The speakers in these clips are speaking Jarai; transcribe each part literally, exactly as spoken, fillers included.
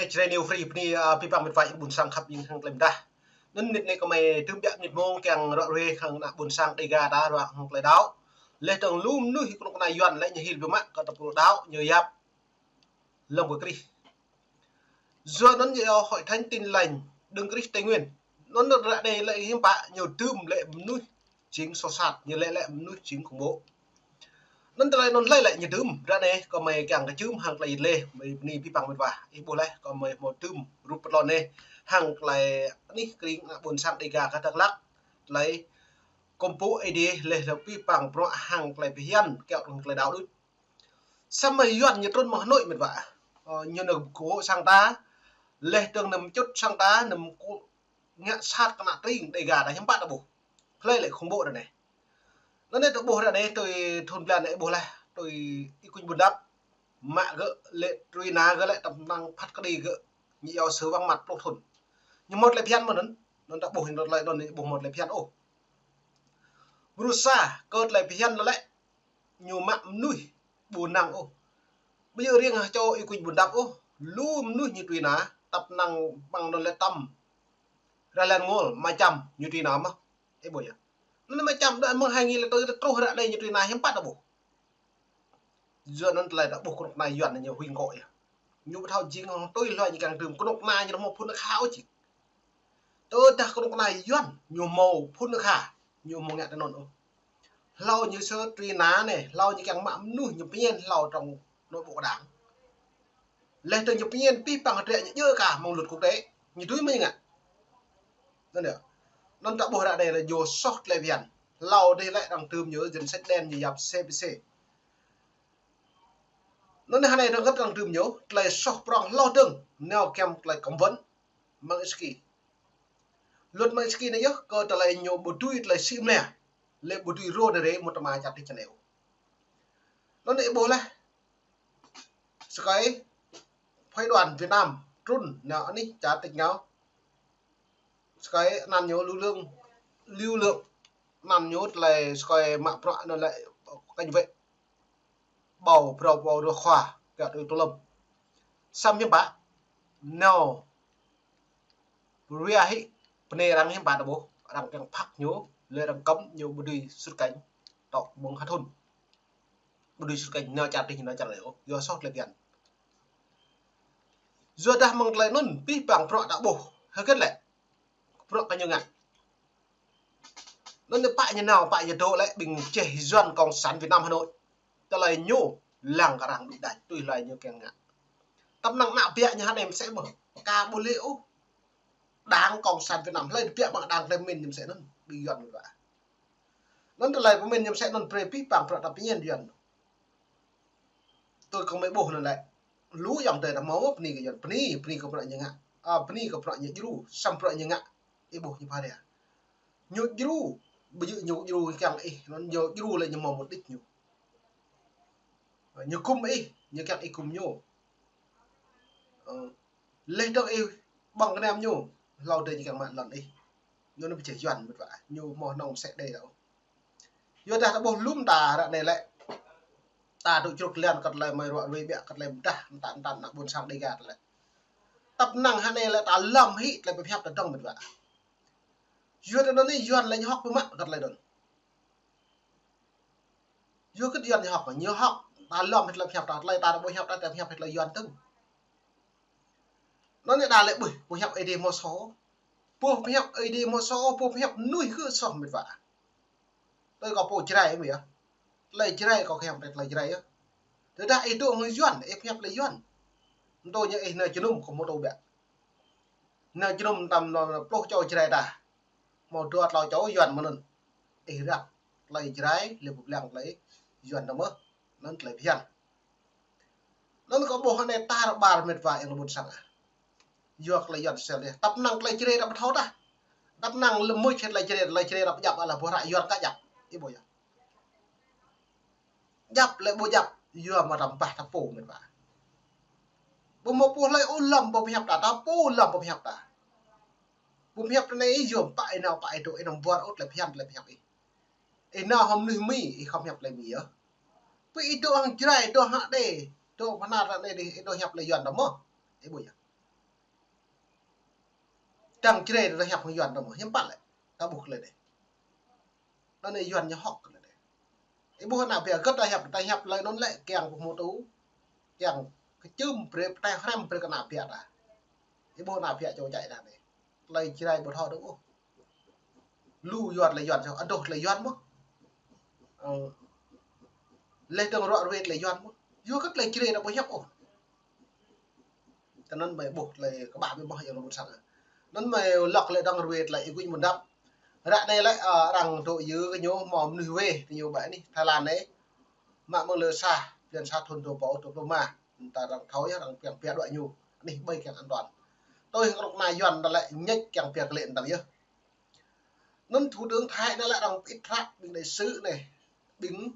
Jrai New Free bơni, ơ, abih bang met wa ƀôn sang khăp ing hăng tơlơi mơdah. Anŭn mơnit anai kơmơi tơm biă mơnit mông kiăng ră ruai hăng ană ƀôn sang Dega ta ruai hăng tơlơi đaŏ. Laih dơ̆ng lu mơnuih kơnuk kơna Yuan lĕ ñu hil biă mă kơ tơpul đaŏ ñu yap lŏm kơ Krist. Yua anŭn ñu iâu Hội Thánh Tin Lành Đấng Christ Tây Nguyên. Anŭn ră anai lĕ hiư̆m pă ñu tơm lĕ mơnuih jing soh sat, ñu lĕ lĕ mơnuih jing khủng bố. Anŭn tơlơi anŭn lĕ lĕ ñu tơm, ră anai kơmơi kiăng kơ čơm hăng tơlơi lĕ, mơi bơni abih bang met wa. Ih ƀuh laih, kơmơi hmâo tơm rup pơtlon anai, hăng tơlơi anih kring ană ƀôn sang Dega kơ Dak Lak, tơlơi kơmpŭ Ơi Adai laih lĕ abih bang bruă hăng tơlơi phiăn, kiăo hăng tơlơi đaŏ đôč. Samơ̆ Yuan ñu trŭn mơ̆ng Hà Nội met wa. Ơ, ñu nao kơ sang ta, laih dơ̆ng nao čut sang ta, nao kơ ngă sat kơ ană tring Dega ta hiư̆m pă ta ƀuh. Hlơi lĕ khủng bố ră anai. Anŭn anai ta ƀuh ră anai tui thun blan anai ƀuh laih, tui Y Quynh Bundap, mă gơ̆ lĕ trui na gơ̆ lĕ tơm năng phat kơđi gơ̆, ñu iâu sự vắng mặt pluh thun. Ñu hmâo tơlơi phiăn mơ̆n anŭn, anŭn ta ƀuh anŭn tơlơi anŭn ñu ƀuh hmâo tơlơi phiăn ôh. Bruă sa, kơ tơlơi phiăn lĕ lĕ ñu mă mơnuih ƀu năng ôh. Ƀu djơ̆ riêng hă čô Y Quynh Bundap ôh, lu mơnuih ñu trui na, tơm năng ƀăng anŭn lĕ tơm. Ră lĕ ngol, Macăm, ñu trui na mơ̆. Ih ƀuh yơh. Anŭn Macăm đa mơ̆ng hai nghìn lẻ tư truh ră anai ñu trui na hiư̆m pă ta ƀuh. Yua anŭn tơlơi ta ƀuh kơnuk kơna Yuan ñu huĭ kŏ yơh. Ñu ƀu thâo jing hăng tui hloi ñu kiăng tơm kơnuk kơna ñu hmâo phŭn kha ôh či. Tơdah kơnuk kơna Yuan ñu hmâo phŭn kha, ñu hmâo ngă tơ anŭn ôh. Hlâo ñu sơ trui na anai, hlâo ñu kiăng mă mơnuih ñu pơñen hlâo trong nội bộ đảng. Laih dơ̆ng ñu pơñen abih bang hơdră ñu djơ̆ kah mơ̆ng luật quốc tế. Ñu tui mơ̆ ñu ngă. Anŭn yơh. Anŭn ta ƀuh ră anai lĕ ñu soh tơlơi phiăn. Hlâo dih lĕ arăng tơm ñu danh sách đen ñu yap C P C. Anŭn anai hơnai arăng găt arăng tơm ñu, tơlơi soh prŏng hlâo dơ̆ng, nao kiăng tơlơi cấm vận Magnitsky. Luật Magnitsky anai yơh, kơ tơlơi ñu ƀu dưi tơlơi sĭ mơnia, lĕ ƀu dưi rô nao rai mŭt tơma čar tih čơneo. Anŭn anai ih ƀuh laih, sơkai phái đoàn Việt Nam trŭn nao anih čar tih ngao. Sơkai anăn ñu Lưu Lượng, Lưu Lượng, anăn ñu tơlơi sơkai mă bruă anŭn lĕ cảnh vệ. Ƀâo, phrâo ƀâo rơ̆ khua, kiăo tui tơlŭm. Samơ̆ hiư̆m pă, nao, ria hĭ, bơnai arăng hiư̆m pă ta ƀuh, arăng kiăng phak ñu, lĕ arăng cấm ñu ƀu dưi xuất cảnh, tŏ mơ̆ng ha thun. Ƀu dưi xuất cảnh nao čar tih nao čar lĕ ôh, yua soh tơlơi phiăn. Yua dah mơ̆ng tơlơi anŭn, abih bang bruă ta ƀuh, hơget lĕ. Bruă kơ ñu ngă. Anŭn anai pă ñu nao, pă ñu dŏ lĕ ƀing čeh Yuan Cộng sản Việt Nam Hà Nội. Tơlơi ñu lăng kơ arăng đuč đač, tui hloi ñu kiăng ngă. Tơm năng ană biă ñu hơnai mơsĕ mơ̆. Ka ƀu lĕ ôh. Đảng Cộng sản Việt Nam, hlơi biă ƀăng đảng tơlơi pơmĭn ñu mơsĕ anŭn, ƀing Yuan mơ̆ wa. Anŭn tơlơi pơmĭn ñu mơsĕ anŭn brơi abih bang bruă ta pơñen Yuan. Tui kơmơi ƀuh anŭn lĕ. Lu ayŏng adơi ta hmâo bơni kơ Yuan, bơni, bơni kơ bruă ñu ngă. A, bơni kơ bruă ñu djru, samơ̆ bruă ñu ngă. Ih ƀuh ñu pha ria. Ñu djru, ƀu djơ̆ ñu djru kiăng ih, anŭn ñu djru lĕ ñu hmâo mục đích ñu. Ñu gŭm ih, ñu kiăng ih gŭm ñu. Ơ, laih dơ̆ng ih ƀơ̆ng kơnem ñu, hlâo dơ̆ng ñu kiăng mă lŏn ih. Ñu anŭn pơjeh Yuan met wa, ñu hmâo hnong mơsĕ đơi đaŏ. Yua dah ta ƀuh lŏm ta ră anai lĕ. Ta dŏ čruk lian kơ tơlơi mơi ruă ruai biă kơ tơlơi mơdah, mơta mơta ană ƀôn sang Dega ta lĕ. Tơm năng hơnai lĕ ta lŏm hĭ tơlơi pơhiăp ta dơ̆ng met wa. Yua dah anŭn anai Yuan lĕ ñu hŏk biă mă kơ tơlơi anŭn. Yua kơ Yuan ñu hŏk, ñu hŏk, ta lŏm hĭ tơlơi pơhiăp ta, tơlơi ta ƀu hiăp ta, ta pơhiăp hĭ tơlơi Yuan dơ̆ng. Anŭn anai đa lĕ ƀuh, pơhiăp Ơi Adai hmâo soh. Pơhiăp Ơi Adai hmâo soh, pơhiăp mơnuih kơ soh met wa. Tui kâo pô Jrai mơ̆ yơh. Tơlơi Jrai kâo kiăng tơlơi Jrai yơh. Tơdah ih dŏ hăng Yuan, ih pơhiăp tơlơi Yuan. Mơ̆ tui ñu ih nao jơnum kơ hmâo tơlơi biă. Nao jơnum tơm nao pluh čô Jrai ta. Hmâo dua tlâo čô Yuan mơ̆n anŭn. Ih răk tơlơi Jrai, lĕ ƀu lăng tơlơi Yuan ta mơ̆. Anŭn tơlơi phiăn. Anŭn kâo ƀuh anai tar ƀar met wa ayŏng adơi ƀôn sang ah. Yua kơ tơlơi Yuan sel dih. Tơm năng tơlơi Jrai ta ƀu thâo tah. Tơm năng lĕ mơ̆ čeh tơlơi Jrai, tơlơi Jrai ta ƀu djăp alah ƀuh ră Yuan ka djăp. Ih ƀuh yơh. Djăp lĕ ƀu djăp, yua mơ̆ tơm pah ta pô met wa. Ƀu hmâo pô hlơi ôh lŏm pơhiăp ta, ta pô lŏm pơhiăp ta. Pơhiăp ta anai ih yua pă ih nao pă ih dŏ ih nao ƀuăr ôh tơlơi phiăn tơlơi pơhiăp ih. Ih nao hăng mơnuih Mi, ih khŏm hiăp tơlơi Mi yơh. Pơ ih dŏ hăng Jrai, dŏ hăng Ơi Adai, dŏ pơhnar tơlơi anai dih, ih dŏ hiăp tơlơi Yuan ta mơ̆. Ih ƀuh yơh. Dăng Jrai ta hiăp hăng Yuan ta mơ̆, hiư̆m pă lĕ. Ta ƀuh tơlơi anai. Anŭn anai Yuan ñu hŏk tơlơi anai. Ih ƀuh ană biă gơ̆t ta hiăp, ta hiăp tơlơi anŭn lĕ kiăng kơ hmâo tŭ, kiăng kơ čưm brơi, pơtă hrăm brơi kơ ană biă ta. Ih ƀuh ană biă čô čai ta anai. Tơlơi Jrai ƀu thâo dơ̆ng ôh. Lu Yuan tơlơi Yuan, adoh tơlơi Yuan mơ̆n. Ơ, leh dơ̆ng ruă ruê tơlơi Yuan mơ̆n. Yua kơ tơlơi Jrai ta ƀu hiăp ôh. Tơ anŭn mơi ƀuh tơlơi kơƀah mơi ƀuh yua lu ƀuôn sang. Anŭn mơi lŏk lĕ dơ̆ng ruê tơlơi Y Quynh Bun Dap. Ră anai lĕ, ơ, arăng dŏ yua kơ ñu hmâo mơnuih wai, kơ ñu ƀơi anih Thái Lan anai. Mă mơ̆ng lơ sa, blan sa thŭn dua rơbâo dua pluh rơma. Ƀing ta arăng thâo yơh, arăng kiăng pia đuaĭ ñu. Anih ƀơi kiăng an toàn. Tui hăng kơnuk kơna Yuan ta lĕ ñĕč kiăng pia kơ lĕ ƀing ta yơh. Anŭn thủ tướng Thái anŭn lĕ arăng pơit hră ƀing đại sứ anai, ƀing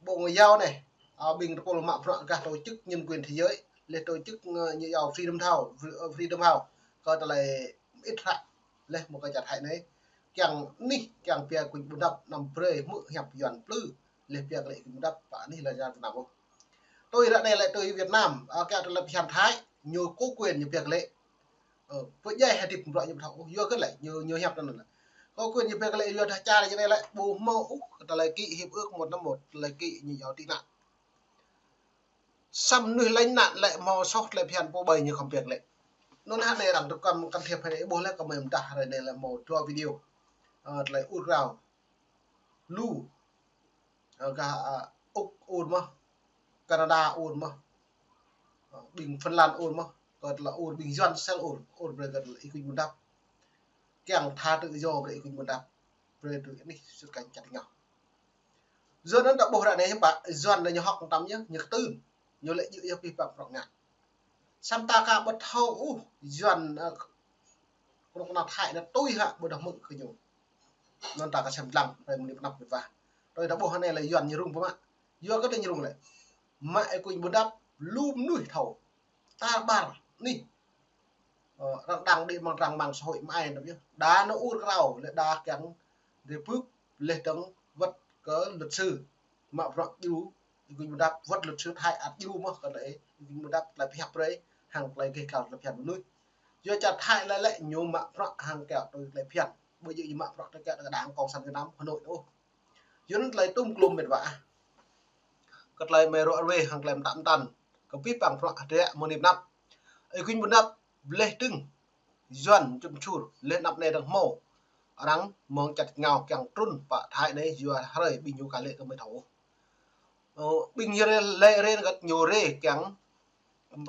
bộ ngoại giao anai, ơ, ƀing tơpul mă bruă gah tổ chức nhân quyền thế giới, leh tổ chức, ơ, ñu iâu Freedom House, Fre-, ơ, Freedom House, kơ tơlơi pơit hră, leh mơ̆ng kơ čar Thái anai, kiăng anih, kiăng pia Y Quynh Bun Dap anăm brơi hmư̆ hiăp Yuan plư, leh pia kơ lĕ Y Quynh Bun Dap, pă anih lĕ čar Việt Nam ôh. Tui ră anai lĕ tui Việt Nam, ơ, kiăng tơlơi phiăn Thái, ñu có quyền ñu pia kơ lĕ. Ơ, pơdjai hơdip bruă ñu ƀu thâo ôh, yua kơ lĕ, ñu, ñu hiăp anŭn lĕ. Có quyền ñu pia kơ lĕ, yua dah čar ñu anai lĕ, ƀu hmâo ôh, tơlơi ký hiệp ước một năm một, tơlơi ký ñu iâu tị nạn. Samơ̆ mơnuih lánh nạn lĕ hmâo soh tơlơi phiăn pô ƀai ñu khŏm pia kơ lĕ. Anŭn hă anai arăng tơkăm can thiệp hă anai, ih ƀuh lĕ kơ mơi mơdah hrơi anai lĕ hmâo dua video. Ơ, tơlơi ur krao. Lu. Ơ, gah, ơ, Úc ur mơ̆n, Canada ur mơ̆n, ơ, ƀing Phần Lan ur mơ̆n, kơ tơlơi ur ƀing Yuan sel ur, ur brơi kơ tơlơi Y Quynh Bun Dap. Kiăng tha tự do brơi Y Quynh Bun Dap, brơi tui anih sut kanh čăt ngao. Yuan anŭn ta ƀuh ră anai hiư̆m pă, Yuan anai ñu hŏk tăm yơh, ñu kơtưn, ñu lĕ djơ̆ yơh pih păng prŏng ngă. Samơ̆ ta ka ƀu thâo ôh, Yuan, ơ, kơnuk kơna Thái anŭn tui hă ƀôdah hmư̆ kơ ñu. Anŭn ta ka sem lăng, hrơi mơ̆ng anai pơanăp mơ̆t wa. Tui ta ƀuh anai lĕ Yuan ñu rŭng pơmă. Yua kơ tơlơi ñu rŭng lĕ. Mă Y Quynh Bun Dap, lu mơnuih thâo. Tar ƀar, anih. Ơ, arăng đăng đĭ mơ̆ng trang mạng xã hội mơai anŭn yơh. Đa anŭn ur krao, lĕ đa kiăng rơbưp, leh dơ̆ng wơ̆t kơ luật sư. Mă bruă djru, Y Quynh Bun Dap wơ̆t luật sư Thái ăt djru mơ̆n kơ tơlơi Y Quynh Bun Dap tơlơi pơhiăp brơi, hăng tơlơi gêh găl tơlơi phiăn mơnuih. Yua čar Thái lĕ lĕ ñu mă bruă hăng kiăo tui tơlơi phiăn. Ƀu djơ̆ ñu mă bruă tui kiăo tơlơi đảng Cộng sản Việt Nam Hà Nội ôh. Yua anŭn tơlơi tŭm klum mơ̆t wa. Kơ tơlơi mơi ruă ruê hăng tơlơi mơtă mơtăn. Kơ pih păng bruă hơdră mơ̆ng anai pơanăp. Y Quynh Bun Dap leh dơ̆ng Yuan čum čur, leh anăp anai dơ̆ng hmâo. Arăng mơ̆ng čăt ngao kiăng trŭn pơ Thái anai yua hrơi ƀing ñu ka lĕ kơ mơi thâo. Ơ, ƀing ñu rê, lĕ rê găt ñu rê kiăng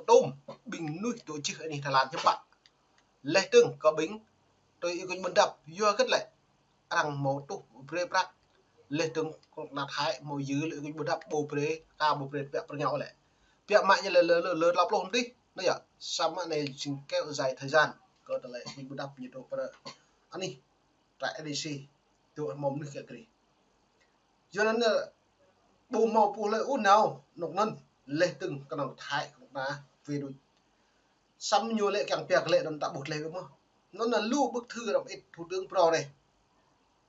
tŭm ƀing mơnuih dŏ jih anih Thái Lan hiư̆m pă. Leh dơ̆ng kơ ƀing tui Y Quynh Bun Dap yua hơget lĕ. Arăng hmâo tuh brơi prăk. Leh dơ̆ng kơnuk kơna Thái hmâo yua lĕ Y Quynh Bun Dap ƀu brơi, ka ƀu brơi pĕ pơrơngiao lĕ. Pĕ mă ñu lĕ lơ, lơ, lơ tlâo pluh mơ̆n tih. Anai yơh, samơ̆ anai jing kéo dài thời gian. Kơ tơlơi Y Quynh Bun Dap ñu dŏ pơ anih. Trại N D C. Dŏ hmâo mơnuih kiăng krih. Yua anŭn, ơ, ƀu hmâo pô lĕ ôh nao, anŭn anŭn, leh dơ̆ng kơnuk kơna Thái, kơnuk kơna wai đuč. Samơ̆ ñu lĕ kiăng pia kơ lĕ anŭn ta ƀuh tơlơi mơ̆n. Anŭn anŭn lu bức thư arăng pơit thủ tướng phrâo anai.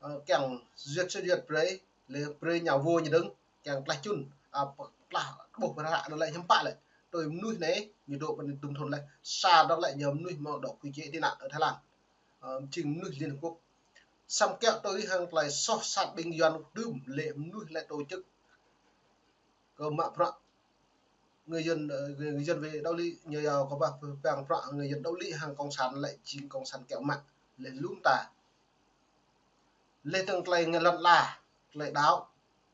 Ơ, kiăng duyệt sơ duyệt brơi, lĕ brơi ñu vô ñu dơ̆ng, kiăng tlaih čun, ơ, pơtlaih ƀuh pơră anŭn lĕ hiư̆m pă lĕ. Tui mơnuih anai, ñu dŏ pơ anai dŭm thŭn lĕ, sa dŏ lĕ ñu mơnuih hmâo dŏ quy chế tị nạn ở Thái Lan. Ơ, jing mơnuih Liên Hợp Quốc. Samơ̆ kiăo tui hăng tơlơi soh sat ƀing Yuan đưm lĕ mơnuih lĕ tổ chức kơ mă bruă người dân, ơ, người, người dân về đạo lý, ñu yua kơ ƀah păng bruă người dân đạo lý hăng cộng sản lĕ jing cộng sản kiăo mă lĕ lŏm ta. Leh dơ̆ng tơlơi ngă lŏn ala, tơlơi đăo,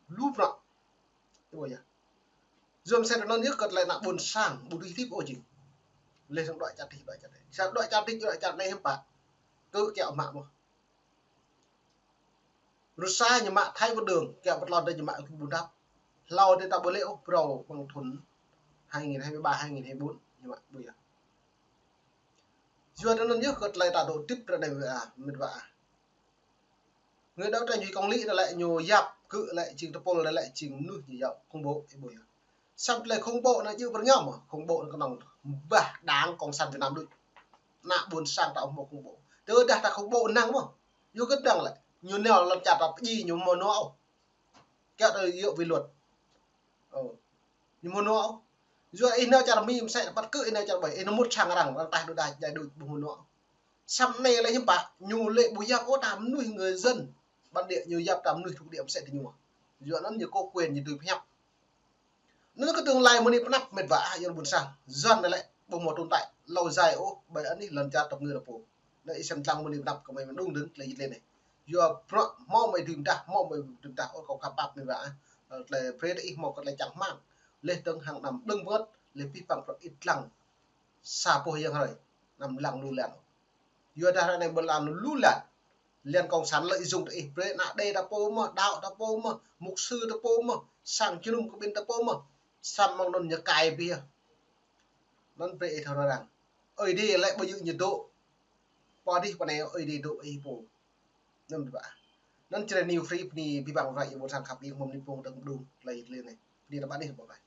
lu bruă. Ih ƀuh yơh. Yua mơsĕ anŭn yơh kơ tơlơi ană ƀôn sang, ƀu dưi hơdip ôh jing. Leh dơ̆ng đuaĭ čar tih, đuaĭ čar tih. Sa đuaĭ čar tih, đuaĭ čar anai hiư̆m pă. Kơ kiăo mă mơ̆n. Rơsa ñu mă Thái Văn Đường, kiăo pơtlon dơ̆ng ñu mă Y Quynh Bun Dap. Hlâo dih ta ƀu lĕ ôh, phrâo mơ̆ng thŭn hai nghìn hai mươi ba, hai nghìn hai mươi bốn, ñu mă ƀu yơh. Yua anŭn yơh kơ tơlơi ta dŏ hơdip ră anai wa, mơ̆t wa. Người đấu tranh vì công lý anŭn lĕ ñu yap kơ lĕ jing tơpul anŭn lĕ jing mơnuih ñu yap khủng bố, ih ƀuh yơh. Samơ̆ tơlơi khủng bố anŭn djơ̆ pơrơngiao mơ̆n, khủng bố anŭn kơnơ̆ng ƀah đảng Cộng sản Việt Nam đôč. Ană ƀôn sang ta ƀu hmâo khủng bố. Tơdah ta khủng bố năng mơ̆n. Yua hơget năng lĕ. Ñu nao lŏn čar ta pơdjai ñu hmâo nua ôh. Kiăo tui yua vi luật. Ơ. Ñu hmâo nua ôh. Yua ih nao čar Mi mơsĕ, păt kơ ih nao čar ƀai, ih nao mŭt sang arăng, arăng taih đôč đa, djai đôč ƀu hmâo nua ôh. Samơ̆ anai lĕ hiư̆m pă, ñu lĕ ƀu yap ôh ta mơnuih người dân bản địa, ñu yap ta mơnuih thuộc địa mơsĕ tơ ñu. Yua anŭn ñu có quyền ñu tui pơhiăp. Anŭn kơ tương lai mơ̆ng anai pơ anăp mĕt wa ah, yua ƀuôn sang. Yuan anai lĕ ƀu hmâo tồn tại lâu dài ôh, ƀơi anih lŏn čar tŏk ngư ta pô. Anai ih sem lăng mơ̆ng anai pơ anăp kơ mơi mơ̆n đung dơ̆ng tơlơi jĭt lĕ anai. Yua prŏ hmâo mơi dưi mơdah, hmâo mơi dưi mơdah ôh, kâo khăp pap mĕt wa ah. Tơlơi brơi ta ih hmâo kơ tơlơi čang hmang. Leh dơ̆ng hăng anăm đơ̆ng bơngơ̆t, leh pih păng prŏ ih lăng. Sa boh yang hrơi, anăm lăng lu lăng. Yua dah ră anai ƀu lăng lu lăng. Liên cộng sản lợi dụng ta ih, brơi ană đe ta pô mơ̆n, đạo ta pô mơ̆n, mục sư ta pô mơ̆n, sang jơnum kơ ƀing ta pô mơ̆n. Samơ̆ mơ̆ng anŭn ñu kai biă. Anŭn brơi ih thâo răng. Ơi Adai lĕ ƀu djơ̆ ñu dŏ. Pơ adih pơ anai Ơi Adai dŏ ih pô. Anŭn ƀă. Anŭn čơrơni free bơni abih bang rai ih ƀuôn sang khăp ih mơ̆ng anai pơ̆ng dơ̆ng đung tơlơi jĭt lĕ anai. Bơni ta ƀă anih ƀă ƀai.